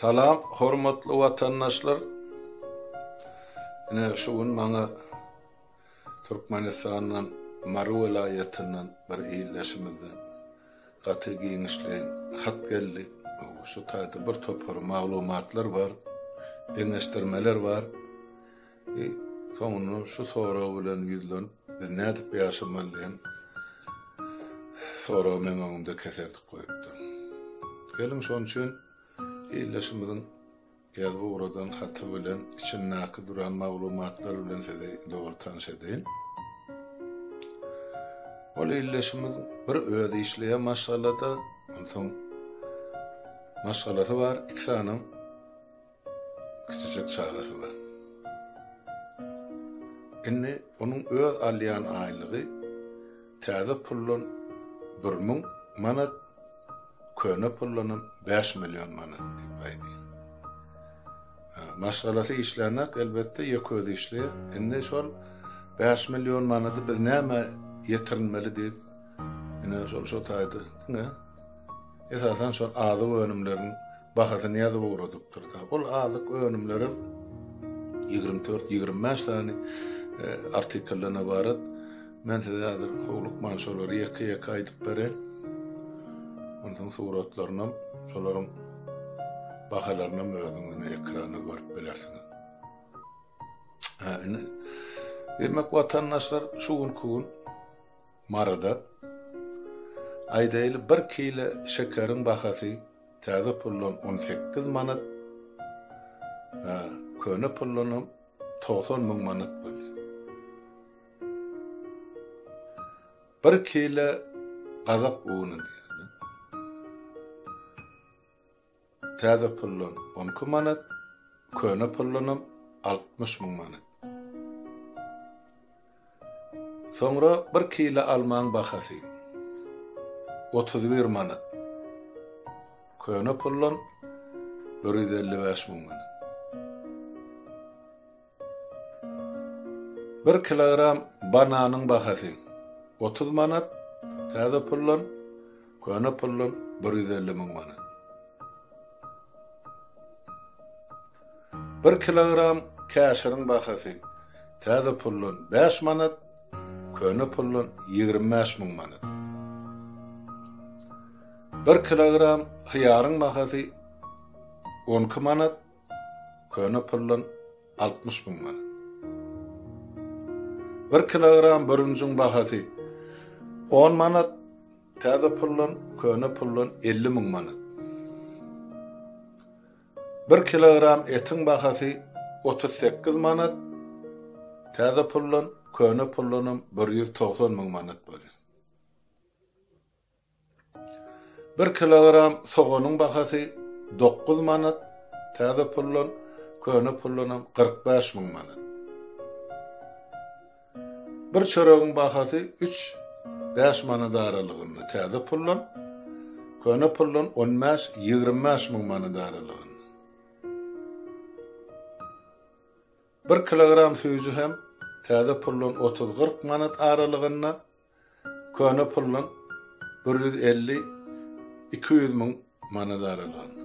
Salam hormatly watandaşlar. Ine şu gün maňa Türkmenistandan Mary welaýatyndan bir ildeşimizden gaty giňişleýin hat geldi. Şu taýda bir topar maglumatlar bar, deňeşdirmeler bar. I soňunda şu sorag bilen ýüzlenip, biz nädip ýaşamaly diýen soragy meň öňümde keserdip goýupdyr. Geliň şonuň üçin ildeşimiziň ýazyp ugradan haty bilen içindäki duran maglumatlar bilen sizi doly tanyş edeýin. Ol ildeşimiz bir özi işleýär maşgalada, onsoň maşgalasy bar, iki sany Kiçijek çagasy bar. Indi onuň öz alýan aýlygy täze puldan 1000 manat, köne puldanam 5 million manat diýip aýdýar. Maşgalasy işlänok, elbetde, ýeke özi işleýär. Indi şol 5 million manady biz nämä ýetirinmeli diýip, ine şol şo taýda diňe Esasan şol azyk önümleriniň bahasyny ýazyp ugradypdyr-da. Ol azyk önümlerem 24, 25 sany artiklden ybarat. Men size häzir howlukman şolary ýeke-ýeke aýdyp bereýin. Onsoň suratlarynam, şolaryň bahalarynam özüňiz ine ekranda görüp bilersiňiz. Hä, indi diýmek watandaşlar şu günki gün Maryda, aýdaýly, bir kile şekeriň bahasy täze puldan 18 manat, hä, köne puldanam 90 müň manat bolýar. Bir kile gazak uny diýýär. Täze puldan 12 manat, köne puldanam 60 müň manat. Soňra bir kile almaň bahasy 31 manat. Köne puldan 155 müň manat. Bir kilogram bananyň bahasy 30 manat, täze puldan, köne puldan 150 müň manat. Bir kilogram käşiriň bahasy täze puldan 5 manat, köne puldan 25 müň manat. Bir kilogram hyýaryň bahasy 12 manat, Köne puldan 60 müň manat. Bir kilogram bürünjiň bahasy 10 manat, täze puldan, köne puldan 50 müň manat. Bir kilogram etiň bahasy 38 manat, täze puldan, köne puldanam 190 müň manat bolýar. Bir kilogram soganyň bahasy dokuz manat, täze puldan, köne puldanam 45 müň manat. Bir çöregiň bahasy üç, bäş manat aralygynda täze puldan, köne puldan on bäş, 25 müň manat aralygynda. Bir kilogram süýji hem täze puldan otuz-kyrk manat aralygynda, Köne puldan 150, 200 müň manat aralygynda.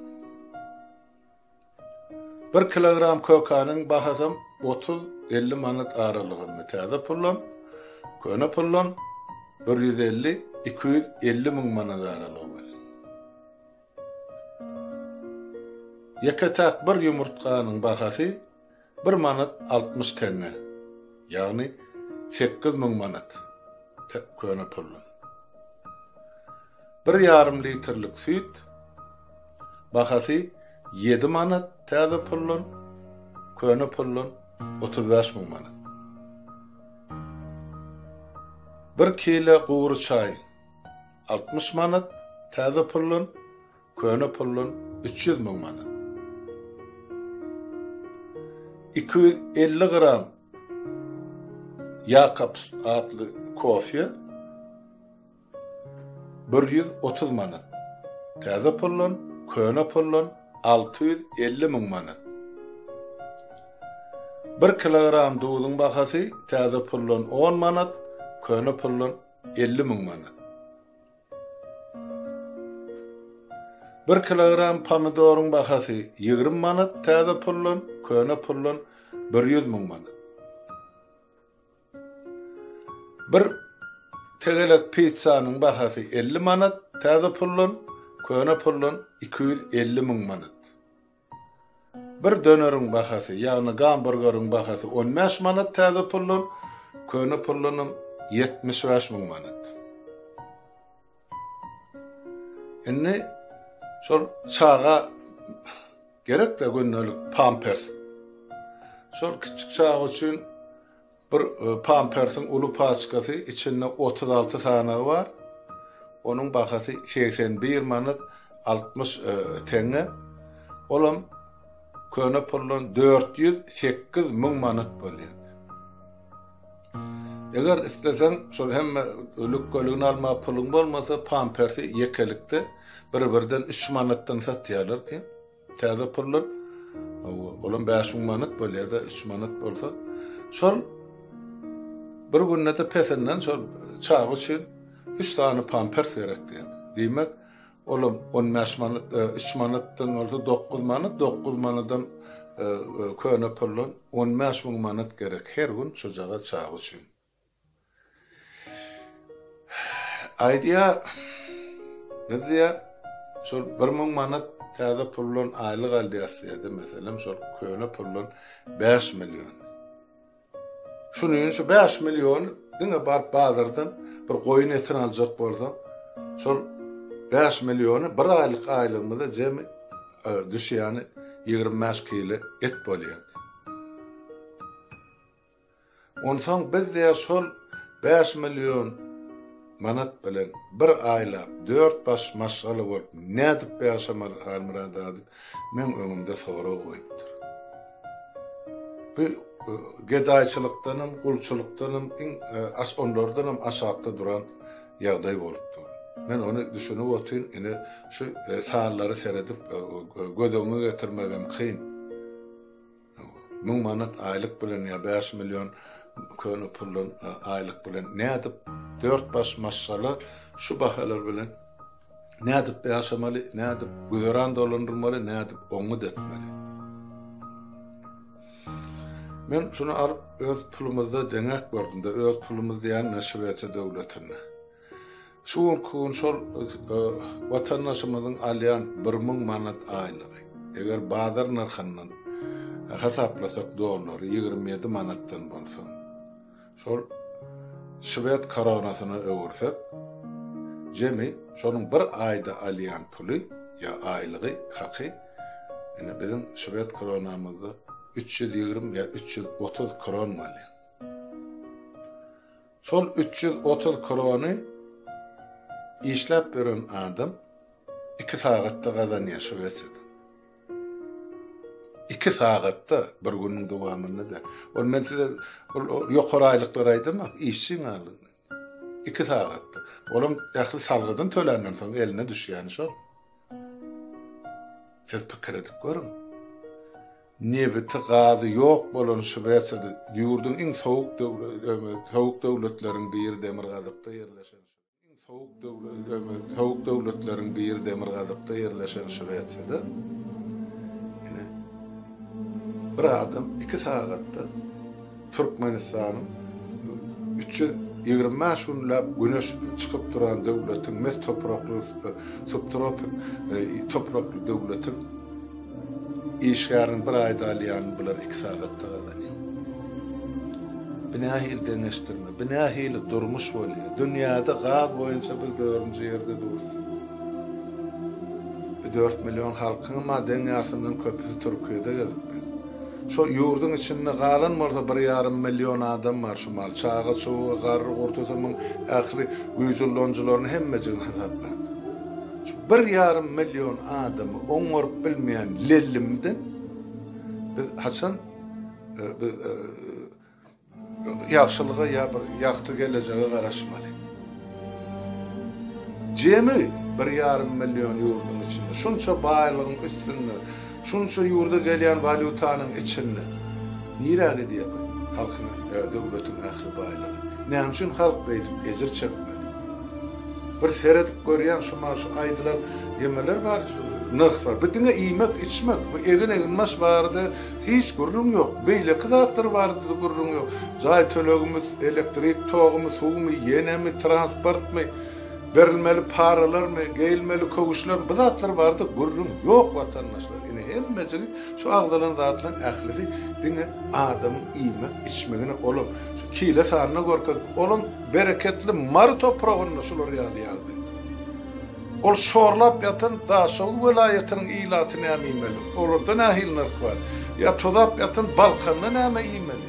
Bir kilogram kökaniň bahasam 30, 50 manat aralygynda täze puldan, köne puldan 150, 250 müň manat aralygy bolýar. Ýeke-täk bir ýumurtganyň bahasy Bir manat 60 teňňe, ýagny 8000 manat köne puldan. Bir ýarym litrlik süýt bahasy 7 manat täze puldan, köne puldan 35 müň manat. Bir kile gury çaý 60 manat täze puldan, Köne puldan 300 müň manat. 250 gram Jakobs atly kofe 130 manat. Täze puldan, köne puldan 650 müň manat. 1 kilogram duzuň bahasy täze puldan 10 manat, köne puldan 50 müň manat. Bir kilogram pomidoryň bahasy 20 manat täze puldan, köne puldan 100 müň manat. Bir tegelek pizzanyň bahasy 50 manat täze puldan, köne puldan 250 müň manat. Bir döneriň bahasy, ýagny gamburgeriň bahasy 15 manat täze puldan, köne puldanam 75 müň manat. Indi şol çaga gerek-de gündelik pampers. Şol kiçjik çaga üçin Bir pampersiň uly paçkasy içinde 36 sanagy bar. Onuň bahasy 81 manat 60 teňňe. Olam köne puldan 408 müň manat bolýar. Eger isleseň şol hemme lükgeligini almaga puluň bolmasa pampersi ýekelikde bir-birden 3 manatdan satýarlar diýip. Täze pullar olam 5000 manat bolýar-da, 3 manat bolsa. Şol bir günde-de pesinden şol çaga üçin 3 sany pampers gerek diýýär. Diýmek, olam 15 manat, 3 e, manatdan bolsa 9 manat, 9 manadam e, e, köne puldan 15 müň manat gerek her gün şojaga çaga üçin. Aýdýar, biz diýýär, şol 1000 manat täze puldan aýlyk alýas diýýär-de, meselem, şol köne puldan 5 million. Şuny şu 5 milliony diňe baryp bazardan bir goýun etini aljak bolsaň, şol 5 milliony bir aýlyk aýlygymyza jemi e, düşýäni 25 kilo et bolýar. Onsoň biz diýýär şol 5 million manat bilen bir aýlap dört baş maşgala bolup nädip ýaşamaly Halmyrat aga diýip meň öňümde sorag goýupdyr. Bu e, gedaýçylykdanam, gulçulykdanam iň e, as onlardanam aşakda duran ýagdaý bolupdyr. Men ony düşünip otyryn, ine şu e, sanlary seredip göz öňüne getirmegem kyn. 1000 manat aýlyk bilen ýa 5 million köne puldan aýlyk bilen nädip dört baş maşgala şu bahalar bilen nädip ýaşamaly, nädip güzeran dolandyrmaly, nädip oňňut etmeli. Men şunu alyp öz pulumyzda deňäp gördüm-de, öz pulumyz diýen Şwesiýa döwletinde. Şu günki gün şol watandaşymyzyň alýan 1000 manat aýlygy, eger bazar nyrhyndan hasaplasak dollary 27 manatdan bolsa, şol şwed koronasyna öwürsek, jemi şonuň bir aýda alýan puly ýa aýlygy, haky, ine biziň şwed koronamyzda 320 ýa 330 kron bolýar. Şol 330 krony işläp ýören adam 2 sagatda gazanýar Şwesiýada. 2 sagatda bir günüň dowamynda da. Ol men size ol ýokary aýlyklar aýdamok, işçiň aýlygy. 2 sagatda. Olam ähli salgydyny töländen soň eline düşýäni şol. Siz pikir edip görüň. Nebiti, gazy ýok bolan Şwesiýada ýurduň iň sowuk sowuk döwletleriň biri demirgazykda ýerleşen iň sowuk sowuk döwletleriň biri demirgazykda ýerleşen Şwesiýada ine bir adam 2 sagatda Türkmenistanyň 325 günläp güneş çykyp duran döwletiň mes toprakly subtropik toprakly döwletiň işgäriniň bir aýda alýanyny bular 2 sagatda gazanýar. Bu nähili deňeşdirme, bu nähili durmuş bolýar? Dünýäde gaz boýunça biz dördünji ýerde durus. Bu 4 million halkyň ma deň ýarysyndan köpüsi Türkiýede gezip ýör. Şo ýurduň içinde galan bolsa bir ýarym million adam bar şu mal, çaga-çuga, garry-gurtusymyň ähli güýç ulanyjylaryny hemmejigini hasaplan. Şu bir ýarym million adamy oňaryp bilmeýän lellimden biz haçan biz ýagşylyga ýa bir ýagty gelejege garaşmaly. Jemi bir ýarym million ýurduň içinde, şunça baýlygyň üstünde, şunça ýurda gelýän walýutanyň içinde nirä gidýär bu halkyň, döwletiň ähli baýlygy? Näme üçin halk beýdip ejir çekmeli? Bir seredip görýän şu mal şu aýdylan ýemeler bar. nyrh bar. Bu diňe iýmek, içmek, bu egin-eginbaş barada hiç gürrüň ýok. Beýleki zatlar barada-da gürrüň ýok. Jaý tölegimi, elektrik togumy, suwmy, ýenemi, transportmy, berilmeli paralarmy, geýilmeli köwüşlermi, bu zatlar barada gürrüň ýok watandaşlar. Ine hemmejigi şu agzalan zatlaryň ählisi diňe adamyň iýmek, içmegine olam şu kile sanyna görkezip, olam bereketli Mary topragynda şular ýaly ýagdaý. Ol şorlap ýatan Daşoguz welaýatynyň ilaty näme iýmeli? Olarda nähili nyrh bar? Ýa tozap ýatan Balkanda näme iýmeli?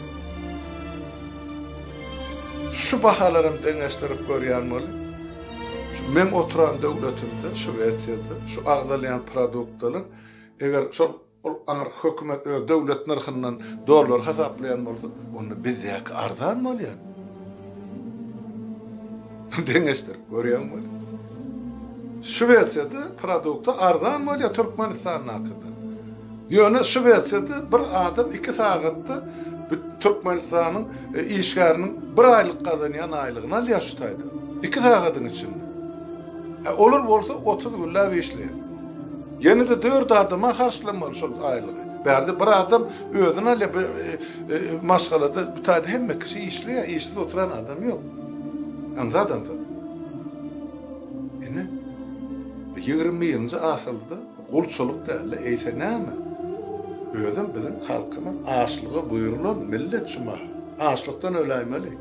Şu bahalaram deňeşdirip görýän bolup, şu meň oturan döwletimde, Şwesiýada şu agzalýan produktalar eger şol Ol aňyrky hökümet öz döwlet nyrhyndan dollar hasaplaýan bolsa, onda bizdäki arzan bolýar. Deňeşdirip görýäň weli. Şwesiýada produkta arzan bolýar Türkmenistandakydan. Ýöne Şwesiýada bir adam iki sagatda Türkmenistanyň e, işgäriniň bir aýlyk gazanýan aýlygyny alýar şu taýda. Iki sagadyň içinde. E, olar bolsa 30 günläp işleýär. Ýene-de dört adama harçlamaly şol aýlygy. Bärde bir adam özüni alýar, bu maşgalada bu taýda hemme kişi işleýär, işsiz oturan adam ýok. Aňsat-aňsat. Ine, 21-nji asyrda gulçulyk däl-de, eýse näme? Özem biziň halkymyz açlyga buýrulan millet şu mahal. Açlykdan öläýmeli.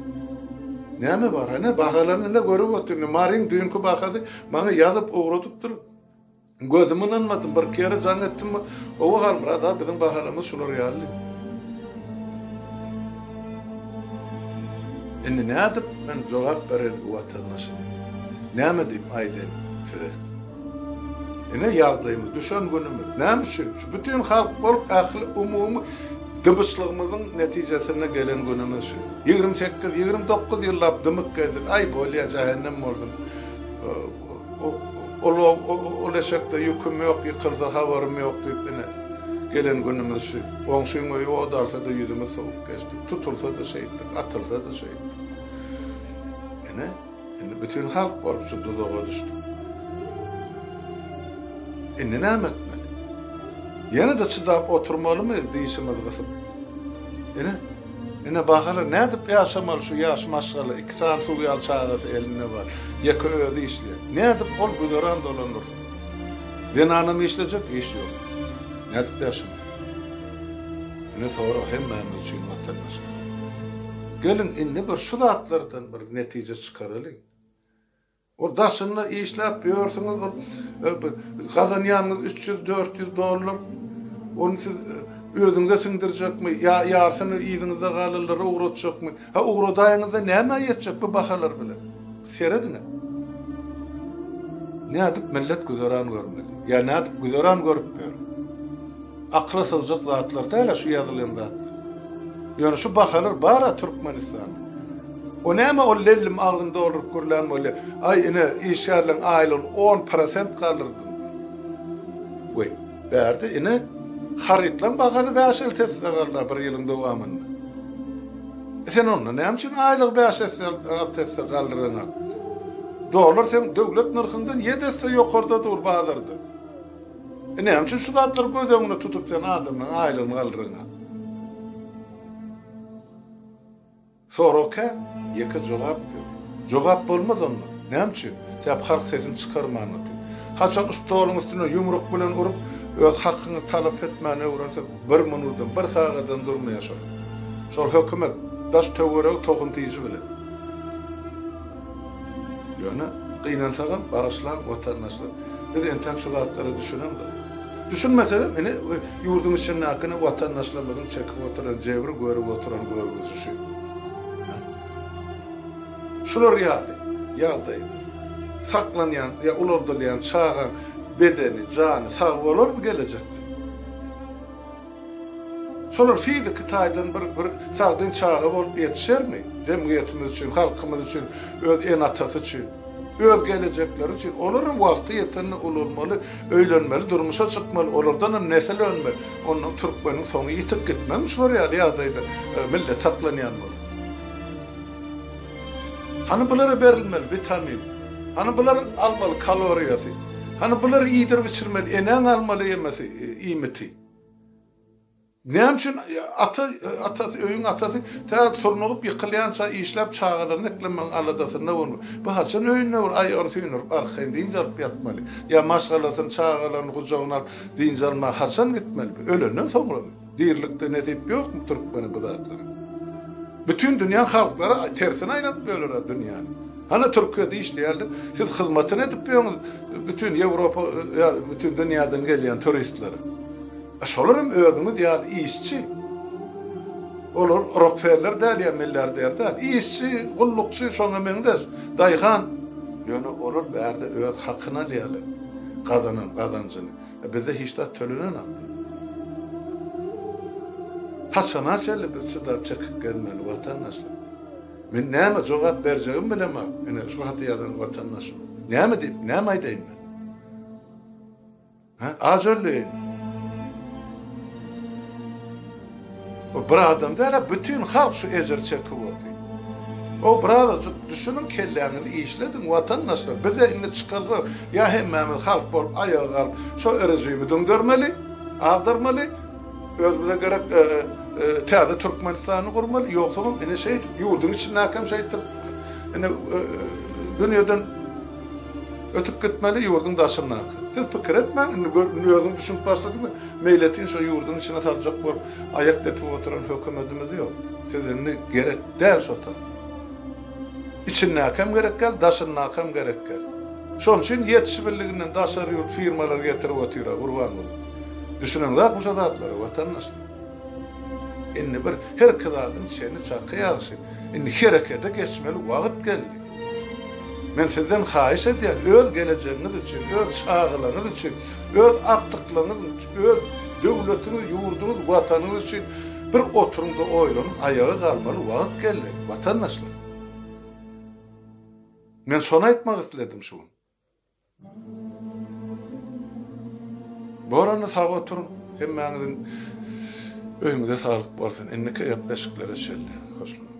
Näme bar? Ine, bahalaryny ine görüp otyr. Ine, Maryň düýnki bahasy maňa ýazyp ugradypdyr. Gözüm ynanmadym, birki ýere jaň etdim, Owa Halmyrat aga biziň bahalarymyz şular ýaly diýdi. Indi nädip men jogap bereýin bu watandaşa? Näme diýip aýdaýyn size? Ine ýagdaýymyz, düşen günümiz. Näme üçin? Şu bütin halk bolup ähli umumy dymyşlygymyzyň netijesinde gelen günümiz şu. 28, 29 ýyllap dymyk gezdik. Aý bolýa jähennem bolsun. Ol ol eşekde ýüküm ýok, ýykylsa habarym ýok diýip, ine, gelen günümiz şu. Goňşyň öýi ot alsa-da ýüzümiz sowuk geçdik. Tutulsa-da şeýtdik, atylsa-da şeýtdik. Ine, indi bütin halk bolup şu duzaga düşdük. Indi näme etmeli? Ýene-de çydap oturmalymy dişimizi gysyp? Ine, Ine bahalar nädip ýaşamaly şu ýaş maşgala iki sany suw ýaly çagasy elinde bar ýeke özi işleýär nädip ol güzeran dolandyrsyn zenanam işlejek iş ýok nädip ýaşamaly ine sorag hemmämiz üçin watandaşlar geliň indi bir şu zatlardan bir netije çykaralyň. Ol daşynda işläp ýörsüňiz, ol gazanýanyňyz 300, 400 dollar. Ony siz özüňize siňdirjekmi ýa ýarsyny yzyňyzda galanlara ugratjakmy? Ha ugradaýyňyzda nämä ýetjek bu bahalar bilen? Serediň-ä. Nädip millet güzeran görmeli? Ýa nädip güzeran görüp ýör? Akyla sygjak zatlar däl-ä şu ýazylan zatlar. Ýöne şu bahalar bar-a Türkmenistanda. O näme ol lellim agzyny dolduryp gürlän bolýa. Aý ine işgärleň aýlygyny on prosent galdyrdym diýip. Weý, bärde ine harytlaň bahasy bäş-alty esse galdy-a bir ýylyň dowamynda. E sen onda näme üçin aýlygy bäş esse, alty esse galdyraňak? Dollar seň döwlet nyrhyňdan ýedi esse ýokarda dur bazarda. E näme üçin şu zatlary göz öňünde tutup sen adamlaryň aýlygyny galdyraňa? Sorag kän, ýeke jogap ýok. Jogap bolmaz onda. Näme üçin? Sebäp halk sesini çykarman otyr. Haçan stoluň üstüne ýumruk bilen urup, öz hakyňy talap etmäni öwrenseň, bir minudam, bir sagadam durmaýar şol. Şol hökümet, daş töweregi tohum-tiji bilen. Ýöne, gynansagam, bagyşlaň, watandaşlar, biz entäk şu zatlara düşünemzok. Düşünmesegem, ine, ýurduň içindäki ine watandaşlarymyzyň çekip oturan jebri, görüp oturan görgüsi şu. Şular ýaly ýagdaýda saklanýan ýa ulaldylýan çagaň bedeni, jany sag bolarmy gelejekde? Şolar fiziki taýdan bir bir sagdyn çaga bolup ýetişermi? Jemgyýetimiz üçin, halkymyz üçin, öz ene-atasy üçin, öz gelejekleri üçin. Olaram wagty ýetende ulalmaly, öýlenmeli, durmuşa çykmaly, olardanam nesil önmeli. Ondan türkmeniň soňy ýitip gitmezmi şular ýaly ýagdaýda millet saklanýan bolsa? Hany bulara berilmeli witamin? Hany bularyň almaly kaloriýasy? Hany bulary iýdirip içirmeli, enäň almaly ýemesi, iýmiti. Näme üçin ata atasy öýüň atasy tä surnugyp ýykylýança işläp çagalaryny eklemegiň aladasynda bolmaly. Bu haçan öýünde bir aýagyny süýnürip arkaýyn dynç alyp ýatmaly? Ýa maşgalasyny çagalaryny gujagyna alyp dynç almaga haçan gitmeli bu? Ölenden soňramy? Dirilikde nesip ýokmy türkmene bu zatlara? Bütin dünýäň halklary tersine aýlanyp ýörler-ä dünýäni. Hany Türkiýede işleýärler, siz hyzmatyny edip ýörüňiz bütin Ýewropa ýa bütin dünýäden gelýän turistlere. A şolar hem özüňiz ýaly işçi. Olar Rokfeller däl ýa milliarder däl. Işçi, gullukçy, şoňa meňzeş, daýhan. Ýöne olar bärde öz hakyny alýarlar, gazanan gazanjyny. A bizde hiç zat tölenenok. Haçana çenli biz çydap çekip gezmeli watandaşlar? Men näme jogap berjegimi bilemok, ine şu haty ýazan watandaşyma. Näme diýip, näme aýdaýyn men? Hä, aç öldi. O bir adam däl-ä, bütin halk şu ejir çekip otyr. O birazajyk düşüniň, kelläňizi işlediň, watandaşlar. Bize indi çykalga ýok. Ýa hemmämiz halk bolup aýaga galyp, şo režimi düňdermeli, agdarmaly, özümize gerek täze Türkmenistany gurmaly, ýogsamam ine şeýdip, ýurduň içindäkem şeýdip, ine dünýeden Ötüp gitmeli ýurduň daşyndaky. Siz pikir etmäň, indi gör, indi özüň düşünip başladyňmy, meýletin şo ýurduň içine saljak bolup aýak depip oturan hökümedimiz ýok. Siz indi gerek däl şo ta. Içindäkem gerek däl, daşyndakam gerek däl. Şonuň üçin ýetişibildiginden daşary ýurt firmalary getirip otyra Gurbanguly. Düşüneňzakmy şo zatlara watandaşlar? Indi bir herki zadyň çeni çaky ýagşy. Indi herekete geçmeli wagt geldi. Men sizden haýyş edýän, öz gelejegiňiz üçin, öz çagalaryňyz üçin, öz agtyklaryňyz üçin, öz döwletiňiz, ýurduňyz, Watanyňyz üçin bir oturyň-da oýlanyň, aýaga galmaly wagt geldi, watandaşlar. Men şony aýtmak isledim şu gün. Bor onda sag oturyň, hemmäňiziň öýüňize saglyk bolsun. Indiki gepleşiklere çenli. Hoş boluň.